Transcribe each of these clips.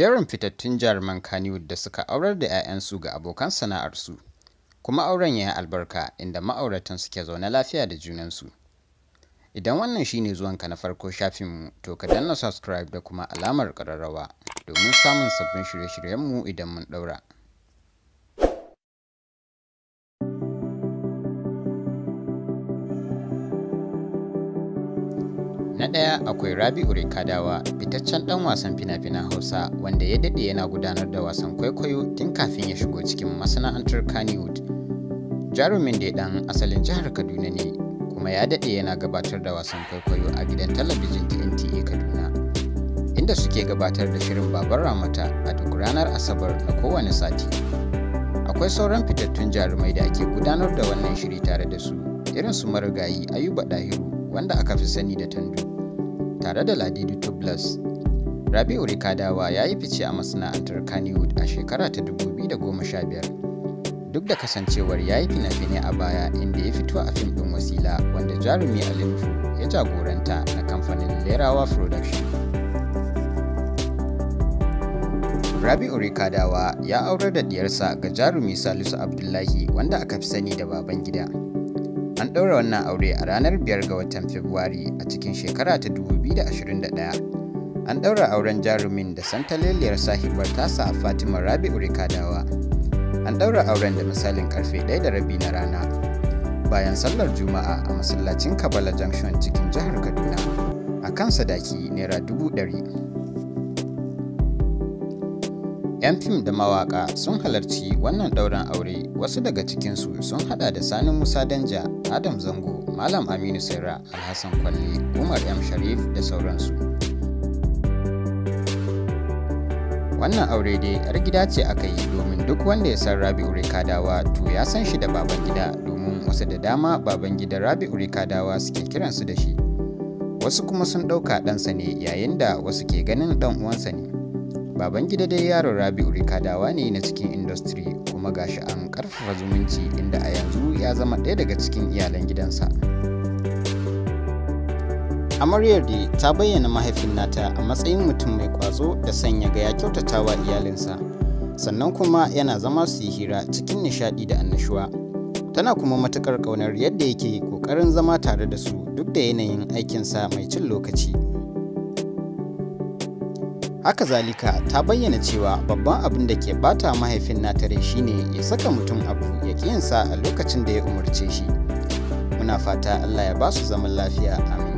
Jerin fitattun jaruman Kannywood da suka aurar da 'ya'yansu ga abokan sana'arsu, kuma auren ya yi albarka inda ma'auratan suke zaune lafiya da junansu. Idan wannan shi ne zuwanka na farko shafinmu, to ka danna subscribe da kuma alamar ƙararrawa domin samun sabbin shirye-shiryenmu idan mun ɗaura. Na ɗaya akwai Rabi'u Rikadawa, fitaccen ɗan wasan fina-finan Hausa wanda ya daɗe yana gudanar da wasan kwaikwayo tun kafin ya shigo cikin masana'antar Kannywood. Jarumin dai ɗan asalin jihar Kaduna ne, kuma ya daɗe yana gabatar da wasan kwaikwayo a gidan talabijin ta NTA Kaduna, inda suke gabatar da shirin Baban Ramata a duk ranar Asabar na kowane sati. Akwai sauran fitattun jarumai da ake gudanar da wannan shiri tare da su, irin su marigayi Ayuba Dahiru, wanda aka fi sani da Tandu, tare da Ladidu Tublas. Rabi'u Rikadawa ya yi fice a masana'antar Kannywood a shekara ta 2015. Duk da kasancewar ya yi fina-finai a baya inda ya fito a fim ɗin Wasila wanda jarumi Ali Nuhu ya jagoranta na kamfanin Lerawa Production. Rabi'u Rikadawa ya aurar da diyarsa ga jarumi Salisu Abdullahi wanda aka fi sani da Babangida. An ɗaura wannan aure a ranar 5 ga watan Fabrairu a cikin shekara ta 2021. An ɗaura auren jarumin da santaleliyar sahibar tasa Fatima Rabi'u Rikadawa. An ɗaura auren da misalin karfe 1:30 na rana bayan sallar Juma'a a masallacin Kabala Junction cikin jihar Kaduna a kan sadaki Naira 100,000. 'Yan fim da mawaƙa sun halarci wannan ɗaurin aure, wasu daga cikinsu sun hada da Sani Musa Danja, Adam Zango, Malam Aminu Saira, Alhassan Kwalle, Umar M. Sharif da sauransu. Wannan aure dai 'yar gida ce aka yi domin duk wanda ya san Rabi'u Rikadawa to ya san shi da Babangida, domin wasu da dama Babangida Rabi'u Rikadawa suke kiransu da shi. Wasu kuma sun ɗauka ɗansa ne yayin da wasu ke ganin ɗan uwansa ne. Babangida dai yaron Rabi'u Rikadawa ne na cikin industry, kuma gashi an ƙarfafa zumunci inda a yanzu ya zama ɗaya daga cikin iyalan gidansa. Amaryar dai ta bayyana mahaifin nata a matsayin mutum mai ƙwazo da sanya ga ya kyautata wa iyalinsa, sannan kuma yana zama su yi hira cikin nishaɗi da annashuwa. Tana kuma matuƙar ƙaunar yadda yake ƙoƙarin zama tare da su duk da yanayin aikinsa mai cin lokaci. Haka zalika ta bayyana cewa babban abin da ke bata mahaifin nata rai shine ya saka mutum abu ya ƙi yinsa a lokacin da ya umarce shi. Muna fata Allah ya ba su zaman lafiya, amin.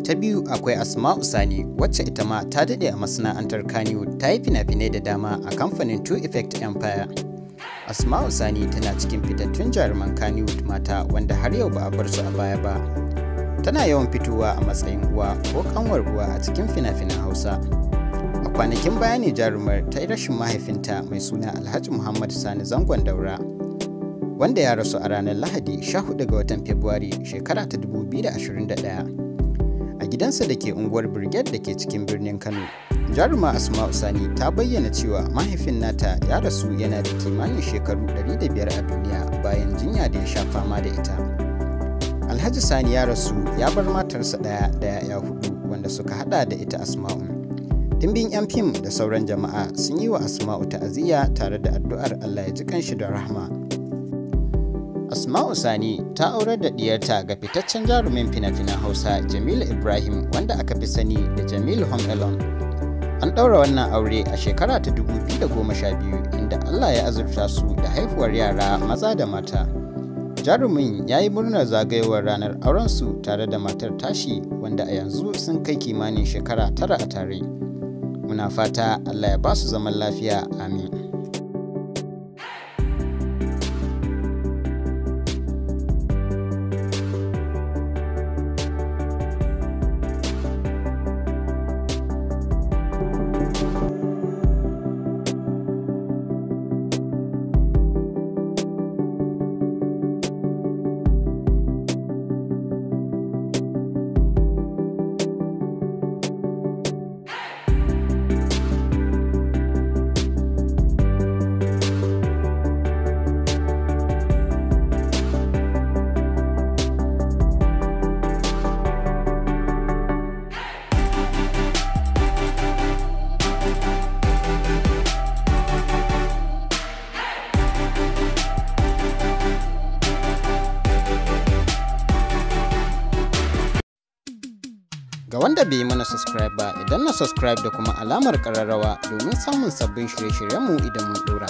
Ta biyu akwai Asma'u Sani, wacce ita ma ta daɗe a masana'antar Kannywood, ta yi fina-finai da dama a kamfanin Two Effect Empire. Asma'u Sani tana cikin fitattun jaruman Kannywood mata wanda har yau ba a bar su a baya ba. Tana yawan fitowa a matsayin uwa ko kanwar uwa a cikin fina-finan Hausa. A kwanakin baya ne jarumar ta yi rashin mahaifinta mai suna Alhaji Muhammad Sani Zangon Daura, wanda ya rasu a ranar Lahadi 14 ga watan Fabrairu shekara ta 2021. A gidansa da ke unguwar Brigade da ke cikin birnin Kano. Jaruma Asma'u Sani ta bayyana cewa mahaifin nata ya rasu yana da kimanin shekaru 105 a duniya bayan jinya da ya sha fama da ita. Alhaji Sani ya rasu ya bar matarsa ɗaya da 'ya'ya hudu wanda suka hada da ita Asma'u. Dimbin 'yan fim da sauran jama'a sun yi wa Asma'u ta'aziyya tare da addu'ar Allah ya ji kanshi da rahma. Asma'u Sani ta aurar da diyarta ga fitaccen jarumin fina-finan Hausa Jamilu Ibrahim wanda aka fi sani da Jamilu Home Alone. An ɗaura wannan aure a shekara ta 2012 inda Allah ya azurta su da haihuwar yara maza da mata. Jarumin ya yi murnar zagayowar ranar aurensu tare da matar tashi wanda a yanzu sun kai kimanin shekara 9 a tare. Muna fata Allah ya ba su zaman lafiya, amin. Ga wanda bai yi mana subscribe ba, idan na subscribe da kuma alamar ƙararrawa domin samun sabbin shirye-shiryenmu idan mun ɗora.